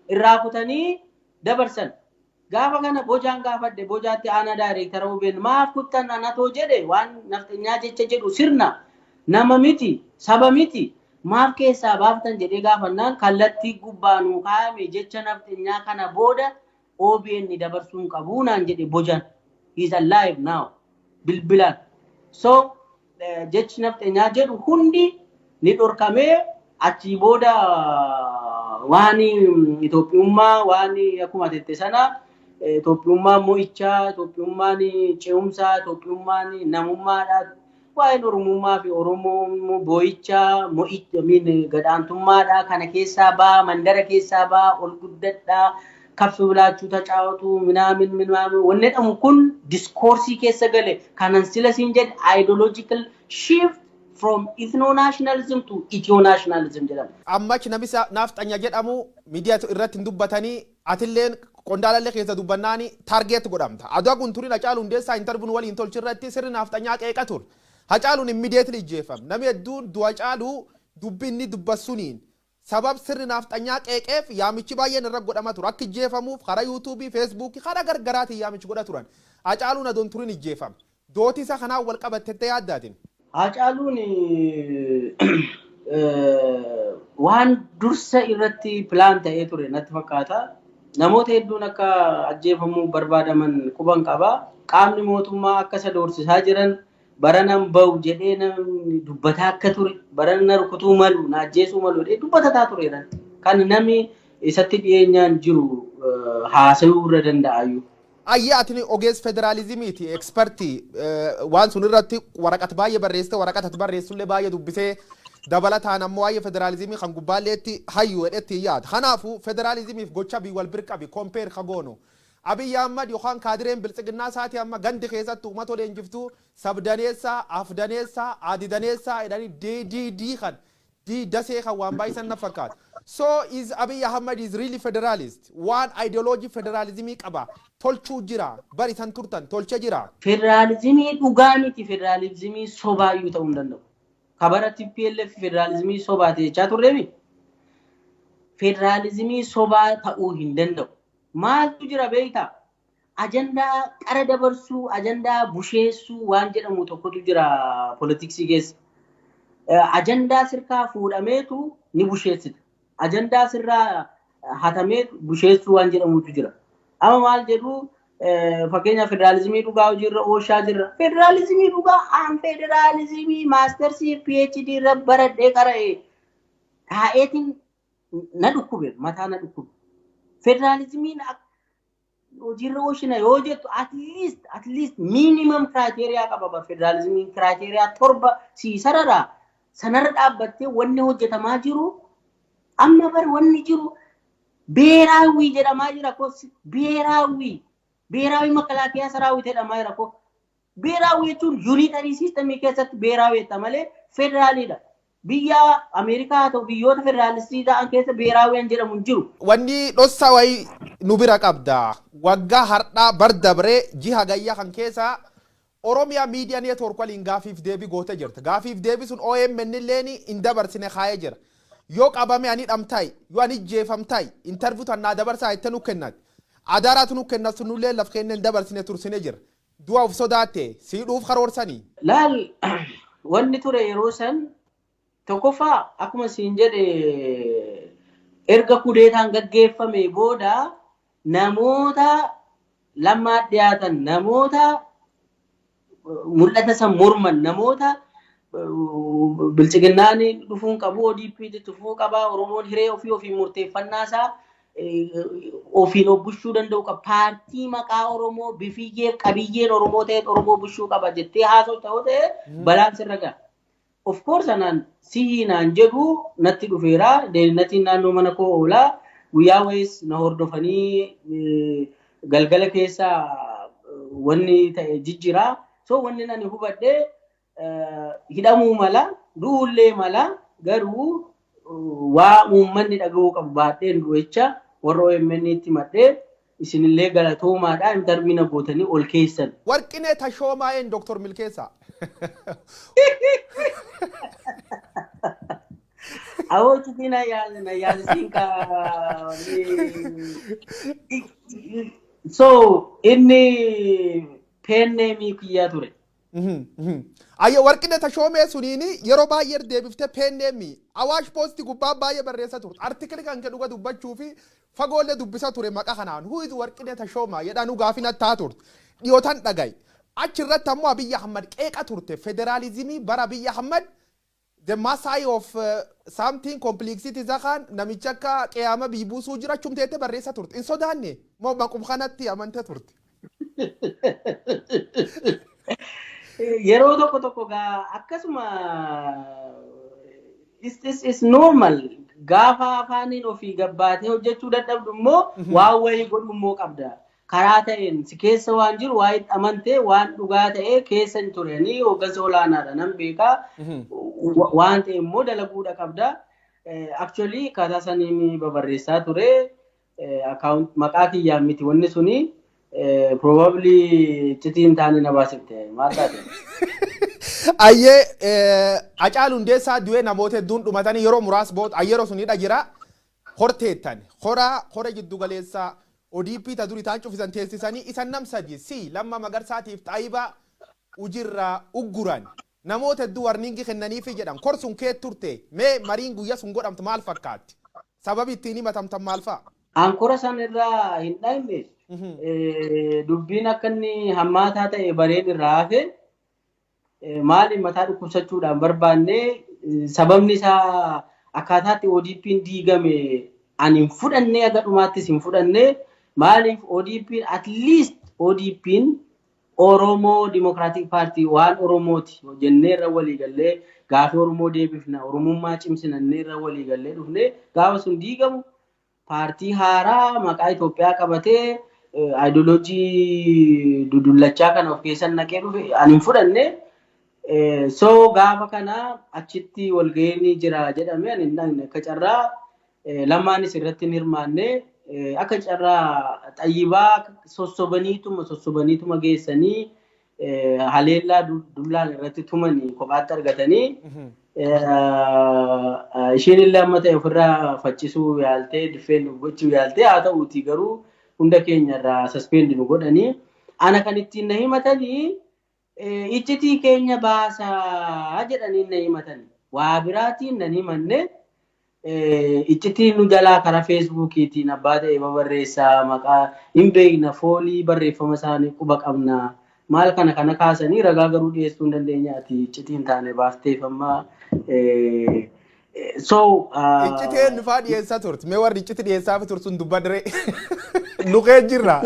irraa kutanii dabarsan. Gaafa kana bojaan gaafadhe, bojaatti aanaa daayireektara OBN, maaf kuttan anatoo jedhe, waan nafxeenyaa jecha jedhu sirna nama miti, saba miti, maaf keessaa baaftan jedhee gaafannaan, kallattii gubbaa nuu kaa'ame, jecha nafxeenyaa kana booda OBN dabarsuun qabuu naan jedhe bojaan. He is alive now. Bilbilaan. So jechi nafxeenyaa jedhu hundi ni dhorkamee. Achii booda waan Itoophiyummaa, waan akkuma jette sana, Itoophiyummaan mo'ichaa, Itoophiyummaan ce'umsaa, Itoophiyummaan namummaadha. Waa'een Oromummaa fi Oromoo boo'ichaa, mo'icha, gadhaantummaadha. Kana keessaa baa, mandara keessaa baa, ol guddadhaa, kaffi bilaachuu tacaawatu, minaamin minaamin wanni jedhamu kun discourse keessa gale. Kanan sila siin jedhe, ideological shift from ethno-nationalism to ethio-nationalism jedhama.
Ammachi nami naafxanya jedhamu miidiyaa irratti hin dubbatanii, atilleen qondaalallee keessa dubbannaani target godhamta. Aduu kun turin Hacaaluu Hundeessaa interview waliin tolchi irratti sirni naafxanyaa qeeqa ture. Hacaaluun immediately ijjeefame. Namni hedduun du'a Hacaaluu dubbi inni dubbasuniin sabab sirni naafxanyaa qeeqeef yaamichi baay'een irra godhama ture. Akka ijjeefamuuf karaa yuutuubii, feesbuukii, karaa gargaraatiin yaamichi godha turan. Hacaaluun adoon turin ijjeefame. Dooti isa kanaan wal qabattee yaaddaatin.
Hacaaluun waan dursa irratti plan ta'ee ture natti fakkaata. Namoota hedduun akka ajjeefamuu barbaadaman quban qaba. Qaamni mootummaa akka isa doorsisaa jiran, baranan bahu jedhee namni dubbataa akka ture, barana rukutuu malu, na ajjeesuu malu jedhee dubbatataa turedha. Kan namni isatti dhiyeenyaan jiru haasayuu irra danda'ayyuu.
Ayyaa, ati ogeessa federaalizimiiti, expert, waan sun irratti waraqata baay'ee barreessite, waraqata ati barreessullee baay'ee dubbisee, dabalataan ammoo waa'ee federaalizimii kan gubbaalleetti hayyuu hedhetti yaada. Kanaafuu federaalizimiif gocha bii wal bir qabi, compare ka goonu. Abiyyi Ahmad yookaan kaadireen biltsiginnaa isaatii amma gandi keessatti uummata leenjiftuu sabdaneessaa, afdaneessaa, adidaneessaa jedhanii DDD kan D dasee kan waan baay'isan na fakkaata. So is Abiy Ahmed is really federalist? Waan ideology federalizimii qaba. Tolchuu jira. Bari san turtan tolchee jira.
Federaalizimii dhugaa miti, federaalizimii sobaayyuu ta'uu hin danda'u. Kabara TPLF federaalizimii sobaate jechaa turreemi. Federaalizimii sobaa ta'uu hin danda'u. Maaltu jira beektaa? Ajandaa qara dabarsuu, ajandaa busheessuu waan jedhamu tokkotu jira politics keessa. Ajandaa sirkaa fuudhameetu ni busheessita. Ajandaa sirraa hatamee busheessuu waan jedhamutu jira. Amma maal jedhu, fakkeenya federaalizimii dhugaa hojiirra oolchaa jirra. Federaalizimii dhugaa aan federaalizimii mastersii PhD irra baradhee qara'e taa'eetiin na dhukkube, mataa na dhukkube. Federaalizimiin hojiirra oolchina yoo jettu at least minimum criteria qaba bar. Federaalizimiin criteria 7 sii sarara, sanarra dhaabbattee wanni hojjetamaa jiru amma bar wanni jiru ብሔራዊ jedhamaa jira ko, ብሔራዊ ብሔራዊ መከላከያ ሰራዊት jedhamaa jira ko. ብሔራዊ jechuun unitary systemii keessatti ብሔራዊ jetta malee federaaliidha. Biyya Ameerikaa haa ta'u, biyyoota federaalistii ta'an keessa ብሔራዊ jedhamu hin jiru.
Wanni dhossaa wayii nu bira qabda. Waggaa har'aa bar dabree jiha gayyaa kan keessa Oromiyaa Miidiyaa Network waliin gaafiif deebii gootee jirta. Gaafiif deebii sun OMN illeen hin dabarsine kaayee jira. Yoo qabame ani dhamtaay, yoo ani jeefamtaay, interview tannaa dabarsaa itti nu kennat. Adaraatu nu kennat, sunullee laf kenneen dabarsine tursine jira. Du'a of sodaatte siidhuuf karoorsanii.
Laal, wanni ture yeroo san tokkoffaa akkuma siin jedhe erga kudeetaan gaggeeffame booda namoota Lammaa dhiyaatan, namoota mul'ata san morman, namoota bilchiginnaan dhufuun qabu, ODP dhufuu qaba, Oromoon hiree ofii ofii murteeffannaa isaa ofiin of bulchuu danda'u qaba. Paartii maqaa Oromoo bifiyyee qabiyyeen Oromoo ta'e Oromoo bulchuu qaba jettee haasoo ta'uu ta'e balaan sirra gaha. Of course anaan sihii naan jedhu natti dhufeera. Deemnatiin naannoo mana koo oolaa. Guyyaa wayiis na hordofanii galgala keessa wanni ta'e jijjiraa. So wanni ani hubadhe hidhamuu mala, du'ullee mala, garuu waa uummanni dhaga'uu qabu baadheen du'echa warra OMN itti madhee isinillee galatoomaadha, interview na gootanii ol keessan.
Warqinee Tashoomaa'een Dooktor Milkeessaa.
Awoo na yaasisiin ka. So inni pen nameii kiyyaa ture.
Ayyo, Warqinee Tashoomee suniini yeroo baay'ee deebiftee pen nameii Awaash Poostii gubbaa baay'ee barreessa turte. Artikilii kan dhuga dubbachuu fi fagoollee dubbisa ture maqaa kanaan. "Who is Warqinee Tashoomaa?" jedhanuu gaafii nattaa turte. Dhiyootan dhagaye. Achirratti ammoo Abiyyi Ahmad qeeqa turte. Federaalizimii bara Abiyyi Ahmad the Maasai of something complexity isa kaan namicha akka qe'aama biibuusuu jira achumteette barreessa turte. Hin sodaanne moo maqum kanatti amantee turte?
Yeroo tokko tokko gaa akkasuma is normal, gaafa afaaniin ofii gabbaatee hojjechuu dadhabdu immoo waan wayii godhu immoo qabda. Karaa ta'een si keessa waan jiru waa itti amantee waan dhugaa ta'ee keessa hin turanii hooggansa olaanaadha nan beekaa. Waan ta'e immoo dalaguudha qabda. Actually akkaataa saniin babarreessaa ture. Maqaa kiyyaan miti wanni suni, probably iccitii hin taane na baasifte, maal taate?
Ayyee, Hacaaluu Hundeessaa du'ee namoota hedduun dhumatanii yeroo muraasa booda yeroo sunidha jira. Horteettan hora hora jiddu galeessaa ODP ta durii ta'an cufisan teessisanii isan nam sadi si Lamma Magarsaatiif Xaayibaa ujirraa ugguran, namoota hedduu warningii kennaniifi jedhan. Korsun kee turte, mee mariin guyya sun godhamtu maal fakkaatti? Sababi ittiin himatamtan maal fa'a?
Ankora san irraa hin dhayne, dubbiin akka inni hammaataa ta'e bareen irraa hafe. Maali, mataa dhukkubsachuudhaan barbaanne, sababni isaa akkaataatti ODP'n diigame ani hin fudhanne, aga dhumaattis hin fudhanne. Maaliif, ODP'n, at least ODP'n Oromoo Democratic Party waan Oromooti jennee irra walii gallee, gaafii Oromoo deebifna, Oromummaa cimsinannee irra walii gallee dhufne. Gaafa sun diigamu paartii haaraa maqaa Itoophiyaa qabatee aayidoloojii dudullachaa kana of keessa naqee dhufe ani hin fudhanne. So gaafa kana achitti walga'iin jira jedhame, ani hin dhaqne. Akka carraa Lammaanis irratti hin hirmaanne. Akka carraa Xayyibaa sossobaniituma sossobaniituma geessanii haleellaa dullaan irratti tumanii kophaatti argatanii, isheen illee amma ta'e ofirraa faccisuu yaaltee, defend gochuu yaaltee, haa ta'uuti garuu hunda keenya irraa suspend nu godhanii. Ana kan ittiin na himatanii iccitii keenya baasaa jedhanii na himatanii. Waa biraatiin nan himanne. Iccitii nu jalaa karaa Feesbuukiitiin abbaa ta'e babarreessaa, maqaa hin beekna, foolii barreeffama isaanii quba qabna. Maal kana kana kaasanii ragaa garuu dhiyeessuu hin dandeenya, ati iccitii hin taane baafteef amma. So
Iccitii eenyu fa'aa dhiyeessaa turte? Mee warri iccitii dhiyeessaa fi tursun dubbadree. Luqee jirra.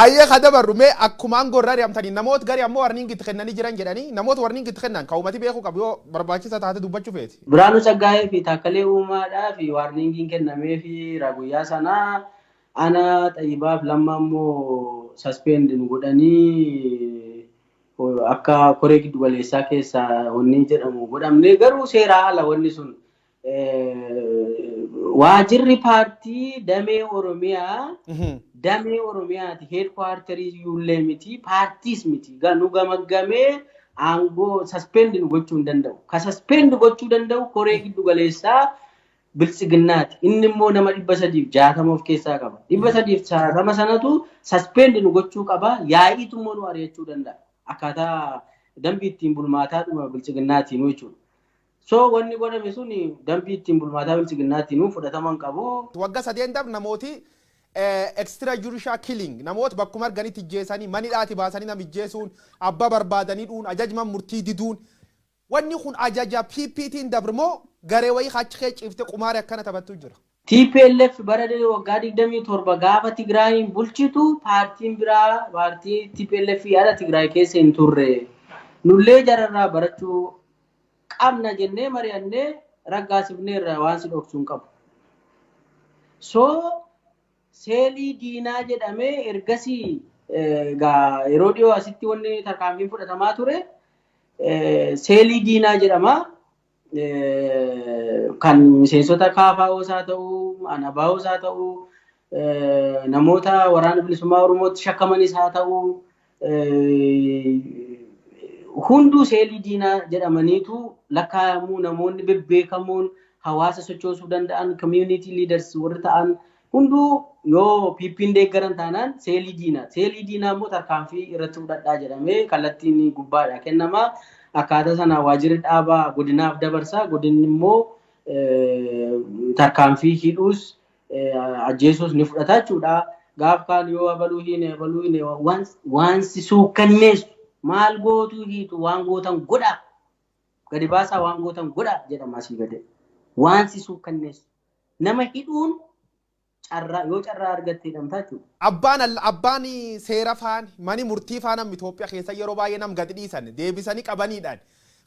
Ayyee, ka dabarru mee akkuma aangoo irraa ari'amtanii namoota gari ammoo warning itti kennanii jiran jedhanii, namoota warning itti kennan kan uummati beekuu qabu yoo barbaachisa taate dubbachuu feeti.
Biraanuu Tsaggaayee fi Taakkalee Uumaadhaa fi warningiin kennamee fi guyyaa sanaa ana Xayyibaaf Lamma immoo suspend nu godhanii, akka koree giddu galeessaa keessaa wanni jedhamu godhamne. Garuu seeraa ala wanni sun. Waajirri paartii damee Oromiyaa, damee Oromiyaati, headquarterii iyyuullee miti, paartiis miti, nu gamaggamee aangoo suspend nu gochuu hin danda'u. Ka suspend gochuu danda'u koree giddu galeessaa Biltsiginnaati. Inni immoo nama 360 of keessaa qaba. 360 sanatu suspend nu gochuu qaba. Yaa'iitu immoo nu ari'achuu danda'a. Akkaataa dambii ittiin bulmaataa dhuma Biltsiginnaatiin jechuudha. So wanni godhame sun dambii ittiin bulmaataa Biltsiginnaatiin fudhatama hin qabu.
Waggaa 3 darbe namooti extra judicial killing, namoota bakkuma arganitti ijjeessanii, manidhaati baasanii nama ijjeessuun, abbaa barbaadanii dhuun, ajajma murtii diduun, wanni kun ajaja PPT'n dabre moo garee wayii achi kee ciiftee qumaaree akkana taphattu jira?
TPLF bara waggaa 27 gaafa Tigraayin bulchitu paartiin biraa paartii TPLF yaada Tigraay keessa hin turre. Nullee jararraa barachuu qabna jennee mari'annee raggaasifneerra, waan si dhoksuu hin qabu. So seelii diinaa jedhamee ergasii yeroo dhiyoo asitti wanni tarkaanfiin fudhatamaa ture seelii diinaa jedhama. Kan miseensota KFOs haa ta'uu, ABOs haa ta'uu, namoota Waraana Bilisummaa Oromootti shakkamanis haa ta'uu, hunduu seelii diinaa jedhamaniitu lakkaa'amuu. Namoonni bebbeekamoon hawaasa sochoosuu danda'an, community leaders warri ta'an hunduu yoo PP'n deeggaran taanaan seelii diinaa. Seelii diinaa immoo tarkaanfii irratti fudhadhaa jedhamee kallattiin gubbaadha kennama. Akkaataa sana waajjirri dhaabaa godinaaf dabarsa. Godinni immoo tarkaanfii hidhuus ajjeesuus ni fudhata jechuudha. Gaaf kaan yoo abaluu hiine, abaluu hiine, waan si suukkanneessu, maal gootuu hiitu, waan gootan godhaa. Gadi baasaa, waan gootan godhaa jedhama asii gade. Waan si suukkanneessu. Nama hidhuun carraa yoo carraa argatte hidhamtaa jechuudha.
Abbaan seera faan mani murtii faan amma Itoophiyaa keessa yeroo baay'ee nam gadi dhiisan deebisanii qabaniidhaan.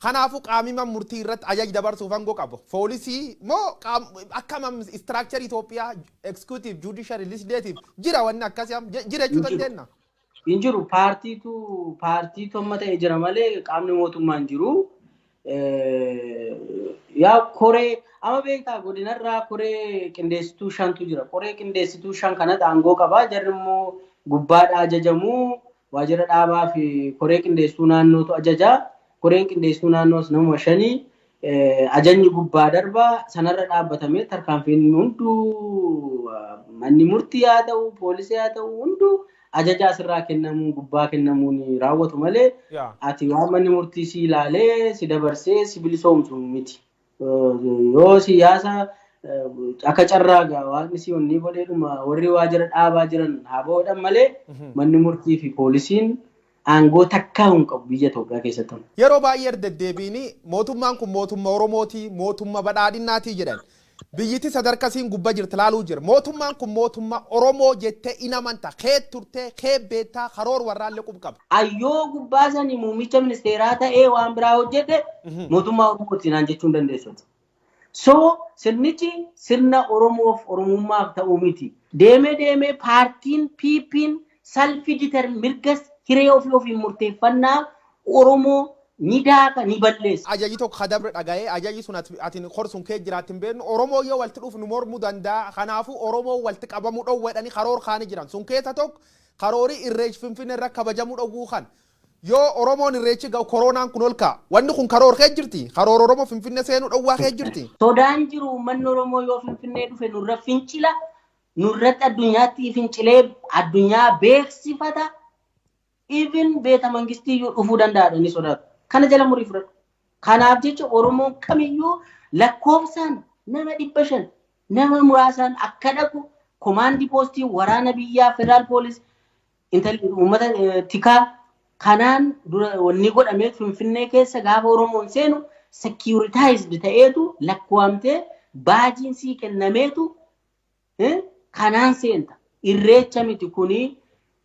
Kanaafuu qaamni man murtii irratti ajaja dabarsuuf aangoo qabu. Poolisii moo akkam structure Itoophiyaa, executive, judiciary, legislative jira, wanni akkasii jira jechuu dandeenya?
Hin jiru. Paartiitu amma ta'e jira malee qaamni mootummaa hin jiru. Yaa, koree amma beektaa, godinarraa koree qindeessituu shantu jira. Koree qindeessituu shan kanatti aangoo qabaa. Jarri immoo gubbaadhaa ajajamuu, waajjira dhaabaa fi koree qindeessituu naannootu ajajaa. Koreen qindeessituu naannoos nama shanii. Ajajni gubbaa darbaa, sanarra dhaabbatamee tarkaanfiin hunduu, manni murtii haa ta'u, poolisii haa ta'u, hunduu ajaja asirraa kennamuu, gubbaa kennamuun raawwatu malee ati waan manni murtii si ilaalee si dabarsee si bilisoomsu miti. Yoo siyaasa akka carraa gaa waaqni si onnii godheedhuma warri waajjira dhaabaa jiran haa bo'oodhan malee manni murtii fi poolisiin aangoo takkaa hin qabu biyya Itoophiyaa keessatti.
Yeroo baay'ee deddeebiin mootummaan kun mootummaa Oromooti, mootummaa badhaadhinaatii jedhan. Biyyiti sadarkasiin gubbaa jirti laaluu jira. Mootummaan kun mootummaa Oromoo jettee in amanta. Kee turtee, kee beektaa, karoor warraallee qub qaba.
Ayyoo, gubbaa sani muummicha ministeeraa ta'ee waan biraa hojjete mootummaa Oromooti naan jechuu hin dandeessu. So sirnichi sirna Oromoof Oromummaaf ta'uu miti. Deemee deemee paartiin PP'n self determ mirga hiree ofii ofiin murteeffannaa Oromoo ni daaka, ni balleessa.
Ajaji tokko kadabre dhaga'ee, ajaji sun ati korsun kee jiraatti hin beeknu, Oromoo yoo walitti dhufu nu mormuu danda'a. Kanaafuu Oromoo walitti qabamuu dhoowwadhanii karoor kaanii jiran. Sun keessa tokko karoorii Irreechi Finfinnee irra kabajamuu dhowwuu kan. Yoo Oromoon Irreechi ga'u koronaan kun ol ka'a. Wanni kun karoor kee jirti. Karoor Oromoo Finfinnee seenuu dhowwaa kee jirti.
Sodaan jiru uummanni Oromoo yoo Finfinnee dhufe nurra fincila, nurratti addunyaatti fincilee addunyaa beeksifata. Even beeta mangistii iyyuu dhufuu danda'a ni sodaatu. Kana jala murii fudhadhu. Kanaaf jecha Oromoon kamiyyuu lakkoofsaan nama 500 nama muraasaan akka dhaqu komaandii poostii waraana biyyaa federaal poolis uummata tikaa kanaan dura wanni godhamee Finfinnee keessa gaafa Oromoon seenu securitised ta'eetu lakkaa'amtee baajiin sii kennameetu kanaan seenta. Irreecha miti kuni,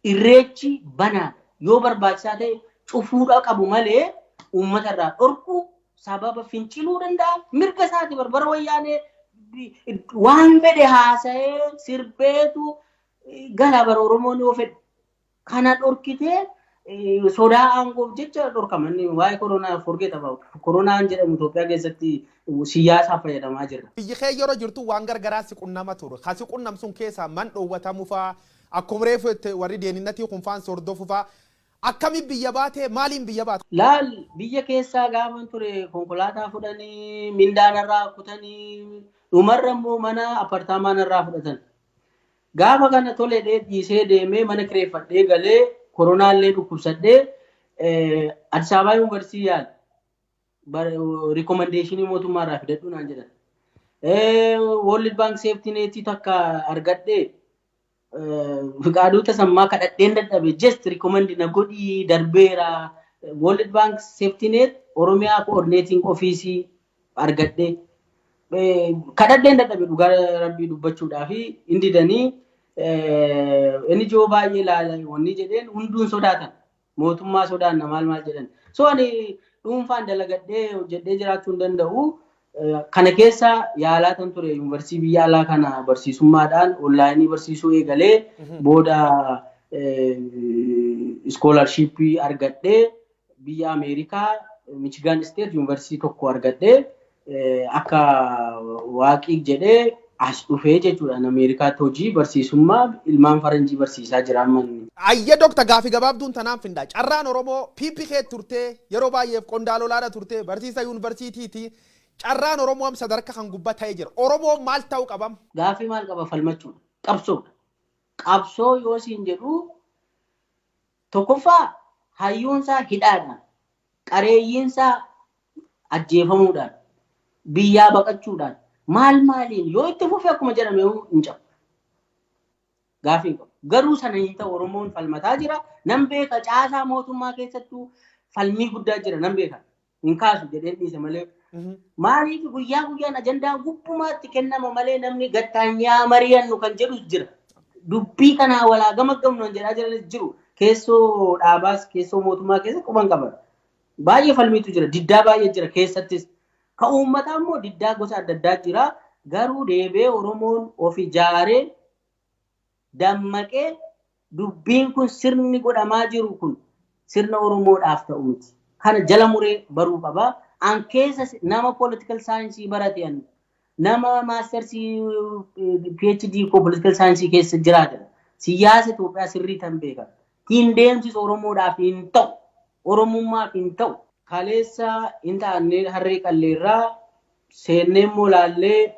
irreechi banaa yoo barbaachisaa ta'e cufuudha qabu malee uummata irraa dhorkuu sababa finciluu danda'a. Mirga isaati barbara wayyaanee waan fedhe haasa'ee sirbeetu gala bara Oromoon yoo fedhe. Kana dhorkitee sodaa aangoof jecha dhorkama. Inni waa'ee koronaa forget about. Koronaan jedhamu Itoophiyaa keessatti siyaasaaf fayyadamaa jirra.
Biyyi kee yeroo jirtu waan gargaraa si qunnama ture. Ka si qunnamsun keessaa man dhoowwatamu faa, akkuma reefu warri deeninnatii kun faan hordofu faa. Akkamiin biyya baatee, maaliin biyya baate?
Laal, biyya keessaa gaafan ture konkolaataa fudhanii, mindaanarraa kutanii, dhumarra immoo mana apartaamaanarraa fudhatan. Gaafa kana tole dhiisee deemee mana kireeffadhee galee koronaallee dhukkubsadhee Addis Ababa Yuunivarsiitii yaale. Recommendationii mootummaarraa fidadhu naan jedhan. World Bank Safety Net takka argadhee Fiqaaduu Tasammaa kadhadheen dadhabe, just recommend na godhii darbeera. World Bank Safety Net Oromiyaa Coordinating Office argadhee kadhadheen dadhabe, dhugaa rabbii dubbachuudhaa fi indidanii NGO baay'ee ilaala wanni jedheen hunduun sodaatan, mootummaa sodaanna maal maal jedhan. So ani dhuunfaan dalagadhee hojjedhee jiraachuu hin danda'u. Kana keessa yaalaa tan ture yuunivarsiitii biyya alaa kana barsiisummaadhaan onlineii barsiisuu eegalee booda scholarshipii argadhee biyya Ameerikaa Michigan State Yuunivarsiitii tokko argadhee akka waaqii jedhee as dhufee jechuudha. Ameerikaatti hojii barsiisummaa ilmaan faranjii barsiisaa jira amma inni.
Ayya dokta, gaafii gabaabduun tanaan finda. Carraan Oromoo PP kee turtee, yeroo baay'eef qondaalolaadha turtee, barsiisa yuunivarsiitiiti. Carraan Oromoo am sadarkaa kan gubbaa ta'ee jira. Oromoon maal ta'uu qabam?
Gaafii maal qaba? Falmachuudha. Qabsoodha. Qabsoo yoo siin jedhu, tokkoffaa hayyuunsaa hidhaadhaan, qareeyyiinsaa ajjeefamuudhaan, biyyaa baqachuudhaan, maal maaliin yoo itti fufe akkuma jedhame hin cabu. Gaafii hin qabu. Garuu sana hin ta'u, Oromoon falmataa jira. Nan beeka, caasaa mootummaa keessattuu falmii guddaa jira, nan beeka. Hin kaasu jedheen dhiise malee. Maaliif guyyaa guyyaan ajandaan gubbumaatti kennama malee namni gattaanyaa mari'annu kan jedhus jira. Dubbii kanaa walaa gamaggamnu kan jedhaa jiranis jiru. Keessoo dhaabaas keessoo mootummaa keessa quban qaban. Baay'ee falmiitu jira. Diddaa baay'ee jira keessattis. Ka uummataa immoo diddaa gosa adda addaa jira. Garuu deebi'ee Oromoon of ijaaree dammaqee dubbiin kun, sirni godhamaa jiru kun sirna Oromoodhaaf ta'u miti. Kana jala muree baruu qaba. An keessa nama political science barate, an nama mastersii PhD koo political science keessa jiraatan. Siyaasa Itoophiyaa sirrii tan beekan. Hin deemsisu, Oromoodhaaf hin ta'u. Oromummaaf hin ta'u. Kaleessa hin ta'annee harree qalleerraa seennee immoo laallee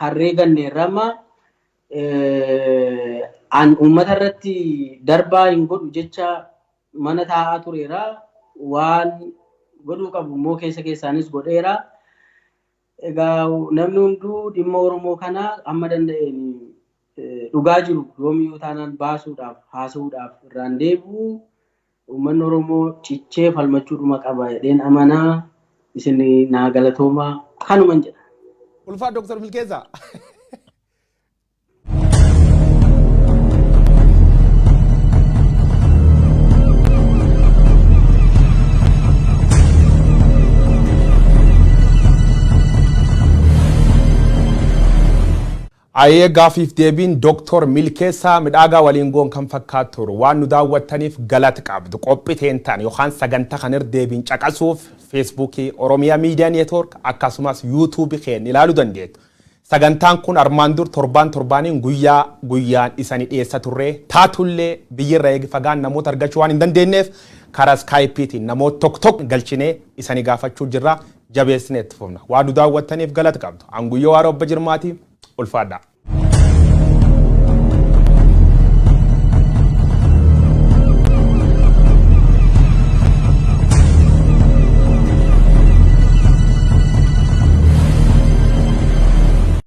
harree ganneerra. Amma an uummata irratti darbaa hin godhu jecha mana taa'aa tureera. Waan godhuu qabu immoo keessa keessaanis godheera. Egaa namni hunduu dhimma Oromoo kana amma danda'een dhugaa jiru yoomiyyuu taanaan baasuudhaaf, haasa'uudhaaf irraan deebi'u. Uummanni Oromoo cichee falmachuudhuma qaba jedheen amanaa. Isin naa galatoomaa, kanuman jedha.
Ulfaa Dooktar Milkeessaa. Ayyee, gaafiif deebiin Dooktor Milkeessaa Midhaagaa waliin goon kan fakkaatu turu. Waan nu daawwattaniif galata qabdu. Qophii teentaan yookaan sagantaa kan irra deebiin caqasuuf Feesbuukii Oromiyaa Miidiyaa Neetwoork akkasumas Yuutuubii keenya ilaaluu dandeettu. Sagantaan kun armaan dur torbaan torbaaniin guyyaa guyyaan isanii dhiyeessa turre. Taatullee biyyirra eegi fagaan namoota argachuu waan hin dandeenyeef karaa Iskaayipiitiin namoota tokko tokko galchinee isanii gaafachuu jirra. Jabeessinee itti fufna. Waan nu daawwattaniif galata qabdu. Anguyyoo Waaroo Abba Jirmaati. Ulfaadhaa.